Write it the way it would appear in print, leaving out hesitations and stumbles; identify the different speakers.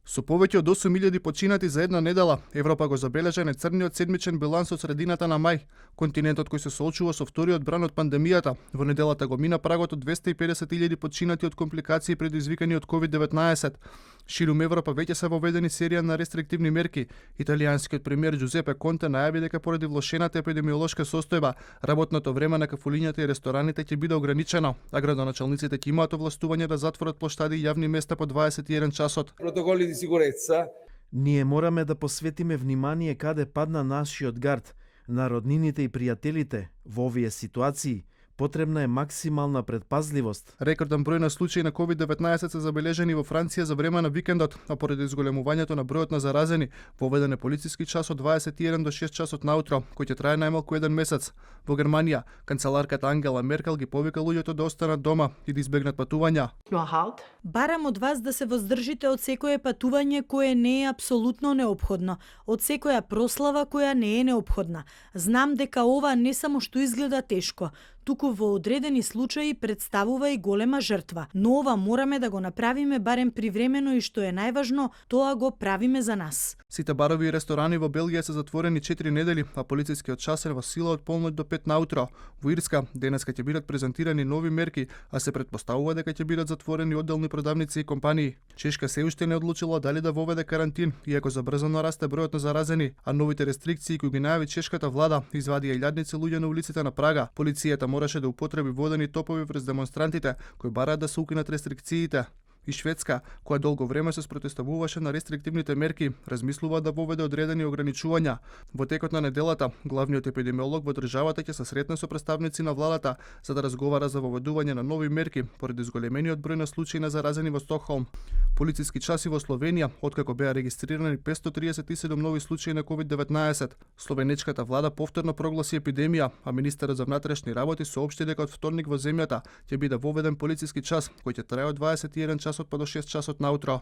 Speaker 1: Со повеќе од 8.000 починати за една недела, Европа го забележа најцрниот седмичен биланс од средината на мај. Континентот кој се соочува со вториот бран од пандемијата, во неделата го мина прагот од 250.000 починати од компликации предизвикани од COVID-19. Ширум Европа веќе се воведени серија на рестриктивни мерки. Италијанскиот премиер Џузепе Конте најави дека поради влошената епидемиолошка состојба, работното време на кафулињата и рестораните ќе биде ограничено, а градоначалниците ќе имаат овластување да затворат плоштади и јавни места по 21 часот.
Speaker 2: Protocolli di sicurezza.
Speaker 3: Ние мораме да посветиме внимание каде падна нашиот гард, на роднините и пријателите. Во овие ситуации потребна е максимална предпазливост.
Speaker 1: Рекорден број на случаи на COVID-19 се забележени во Франција за време на викендот, а поради зголемувањето на бројот на заразени, воведен е полициски час од 21 до 6 часот наутро, кој ќе трае најмалку еден месец. Во Германија, канцеларката Ангела Меркел ги повика луѓето да останат дома и да избегнат патувања.
Speaker 4: Барам од вас да се воздржите од секое патување кое не е апсолутно неопходно, од секоја прослава која не е неопходна. Знам дека ова не само што изгледа тешко, туку во одредени случаи представува и голема жртва, но ова мораме да го направиме барем привремено и што е најважно, тоа го правиме за нас.
Speaker 1: Сите барови и ресторани во Белгија се затворени 4 недели, а полицискиот час е во сила од полноќ до 5 наутро. Во Ирска денеска ќе бидат презентирани нови мерки, а се претпоставува дека ќе бидат затворени одделни продавници и компании. Чешка се уште не одлучила дали да воведе карантин, иако забрзано расте бројот на заразени, а новите рестрикции кои ги најави чешката влада извадија илјадници луѓе на улиците на Прага. Полицијата мораше да употреби водени топови врз демонстрантите кои бараат да се укинат рестрикциите. И Шведска, која долго време се спротивставуваше на рестриктивните мерки, размислува да воведе одредени ограничувања. Во текот на неделата, главниот епидемиолог во државата ќе се сретне со представници на владата за да разговара за воведување на нови мерки поради зголемениот број на случаи на заразени во Стокхолм. Полициски часи во Словенија, откако беа регистрирани 537 нови случаи на COVID-19. Словенечката влада повторно прогласи епидемија, а министерот за внатрешни работи соопшти дека од вторник во земјата ќе биде воведен полициски час кој ќе трае од 21 часот па до 6 часот наутро.